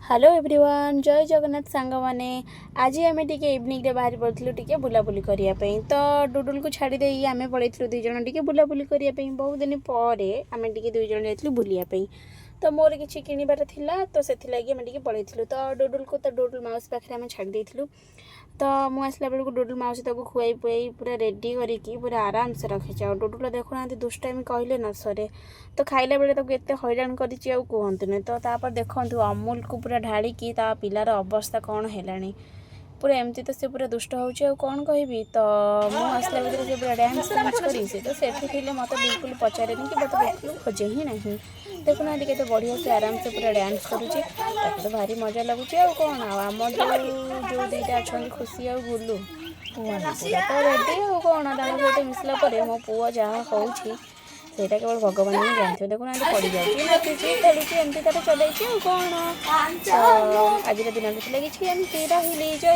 Hello everyone, ଜୟ ଜଗନ୍ନାଥ ସାଙ୍ଗମାନେ। ଆଜି ଆମେ ଟିକେ ଇଭିନିଂରେ ବାହାରି ପଡ଼ିଥିଲୁ ଟିକେ ବୁଲାବୁଲି କରିବା ପାଇଁ। ତ ଡୁଡୁଲକୁ ଛାଡ଼ି ଦେଇ ଆମେ ପଳେଇଥିଲୁ 2 ଜଣ ଟିକେ ବୁଲାବୁଲି କରିବା ପାଇଁ। ବହୁତ ଦିନ ପରେ ଆମେ ଟିକେ 2 ଜଣ ଯାଇଥିଲୁ ବୁଲିବା ପାଇଁ। ତ ମୋର କିଛି କିଣିବାର ଥିଲା, ତ ସେଥିଲାଗି ଆମେ ଟିକେ ପଳେଇଥିଲୁ। ତ ଡୁଡୁଲକୁ ତ ଡୁଡୁଲ ମାଉସୀ ପାଖରେ ଆମେ ଛାଡ଼ି ଦେଇଥିଲୁ। ତ ମୁଁ ଆସିଲା ବେଳକୁ ଡୁଡୁଲ ମାଉସୀ ତାକୁ ଖୁଆଇ ପୁଆଇ ପୁରା ରେଡ଼ି କରିକି ପୁରା ଆରାମସେ ରଖିଛି। ଆଉ ଡୁଡୁଲ ଦେଖୁନାହାନ୍ତି, ଦୁଷ୍ଟାମି କହିଲେ ନ ସରେ। ତ ଖାଇଲା ବେଳେ ତାକୁ ଏତେ ହଇରାଣ କରିଛି, ଆଉ କୁହନ୍ତୁନି। ତ ତାପରେ ଦେଖନ୍ତୁ, ଅମୁଲକୁ ପୁରା ଢାଳିକି ତା ପିଲାର ଅବସ୍ଥା କ'ଣ ହେଲାଣି। ପୁରା ଏମିତି ତ ସେ ପୁରା ଦୁଷ୍ଟ ହେଉଛି, ଆଉ କ'ଣ କହିବି। ତ ମୁଁ ଆସିଲା ଭିତରେ ସେ ପୁରା ଡ୍ୟାନ୍ସ ଫ୍ୟାନ୍ସ କରି, ସେ ତ ସେଠି ଥିଲେ ମୋତେ ବିଲକୁଲ ପଚାରେନି କି ମୋତେ ବିଲକୁଲ ଖୋଜେ ହିଁ ନାହିଁ। ଦେଖୁନାହାନ୍ତି, କେତେ ବଢ଼ିଆ ସେ ଆରାମସେ ପୁରା ଡ୍ୟାନ୍ସ କରୁଛି। ତାକୁ ତ ଭାରି ମଜା ଲାଗୁଛି, ଆଉ କ'ଣ। ଆଉ ଆମ ଯେଉଁ ଯେଉଁ ଦୁଇଟା ଅଛନ୍ତି, ଖୁସି ଆଉ ଗୁଲୁ, କୁହନି, ପୁରା ତ ରେଡ଼ି, ଆଉ କ'ଣ। ତାଙ୍କ ସହିତ ମିଶିଲା ପରେ ମୋ ପୁଅ ଯାହା ହେଉଛି, ସେଇଟା କେବଳ ଭଗବାନ ହିଁ ଜାଣିଥିବ। ଦେଖୁନାହାନ୍ତି, ପଡ଼ିଯାଉଛି, ନାଚୁଛି, ଖେଳୁଛି, ଏମିତି ତାର ଚଲେଇଛି, ଆଉ କ'ଣ। ତ ଆଜିର ଦିନଟି ଥିଲା କିଛି ଏମିତି। ରହିଲି, ଜୟ